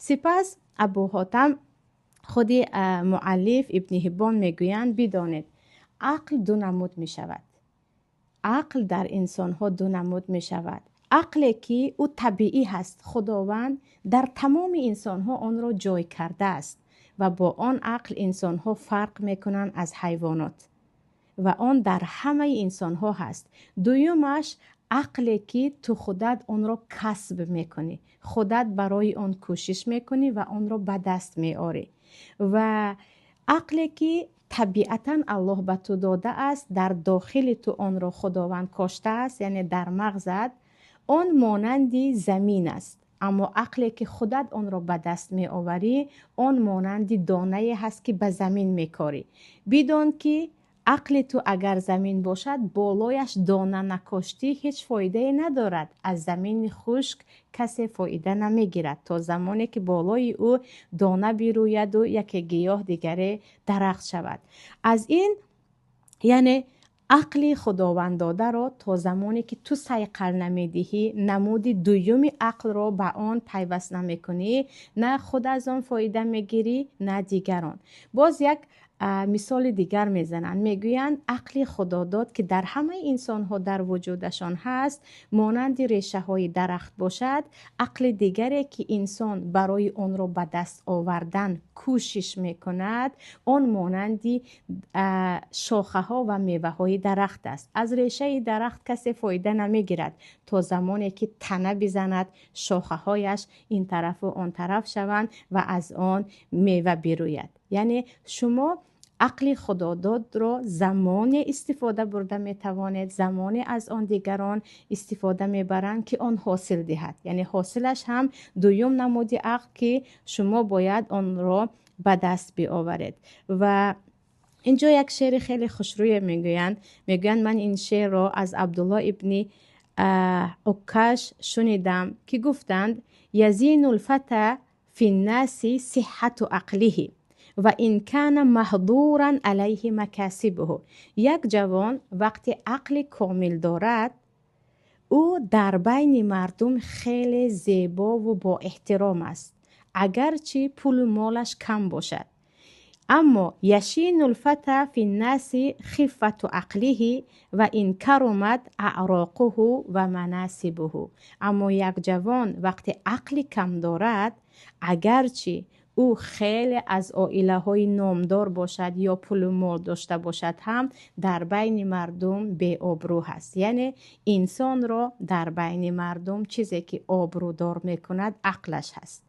Сипас Абу Ҳотам, худи муаллиф Ибни Ҳиббон мегӯянд: бидонед, ақл ду намуд мешавад. Ақл дар инсонҳо ду намуд мешавад. Ақле ки ӯ табиӣ ҳаст, Худованд дар тамоми инсонҳо онро ҷой кардааст ва бо он ақл инсонҳо фарқ мекунанд аз ҳайвонот ва он дар ҳамаи инсонҳо ҳаст. Дуюмаш ақле ки ту худат онро касб мекунӣ, худат барои он кӯшиш мекунӣ ва онро ба даст меорӣ. Ва ақле ки табиатан Аллоҳ ба ту додааст, дар дохили ту онро Худованд коштааст, яъне дар мағзат, он монанди замин аст. Аммо ақле ки худат онро ба даст меоварӣ, он монанди донае ҳаст, ки ба замин мекорӣ. Бидон ки ақли ту агар замин бошад, болояш дона накоштӣ, ҳеҷ фоидае надорад. Аз замини хушк касе фоида намегирад то замоне ки болои ӯ дона бирӯяду яке гиёҳ, дигаре дарахт шавад. Аз ин, яъне ақли худованддодаро то замоне ки ту сайқал намедиҳӣ, намуди дуюми ақлро ба он пайваст намекунӣ, на худ аз он фоида мегирӣ, на дигарон. Боз як мисоли дигар мезананд. Мегӯянд, ақли худодод, ки дар ҳамаи инсонҳо дар вуҷудашон ҳаст, монанди решаҳои дарахт бошад. Ақли дигаре ки инсон барои онро ба даст овардан кӯшиш мекунад, он монанди шохаҳо ва меваҳои дарахт аст. Аз решаи дарахт касе фоида намегирад то замоне ки тана бизанад, шохаҳояш ин тарафу он тараф шаванд ва аз он мева бирӯяд. Яъне шумо ақли худододро замоне истифода бурда метавонед, замоне аз он дигарон истифода мебаранд, ки он ҳосил диҳад. Яъне ҳосилаш ҳам дуюм намуди ақл, ки шумо бояд онро ба даст биоваред. Ва инҷо як шеъри хеле хушрӯе мегӯянд. Мегӯянд, ман ин шеърро аз Абдулло ибни Уккаш шунидам, ки гуфтанд: язину лфата фи ннаси сиҳҳату ақлиҳи ва ин кана маҳдуран алайҳи макасибуҳу. Як ҷавон вақте ақли комил дорад, ӯ дар байни мардум хеле зебову боэҳтиром аст, агарчи пулу молаш кам бошад. Аммо яшину лфата фи ннаси хиффату ақлиҳи ва ин карумат аъроқуҳу ва манасибуҳу. Аммо як ҷавон вақте ақли кам дорад, агарчи ӯ хеле аз оилаҳои номдор бошад ё пулу мол дошта бошад ҳам, дар байни мардум беобрӯ ҳаст. Яъне инсонро дар байни мардум чизе ки обрӯдор мекунад, ақлаш ҳаст.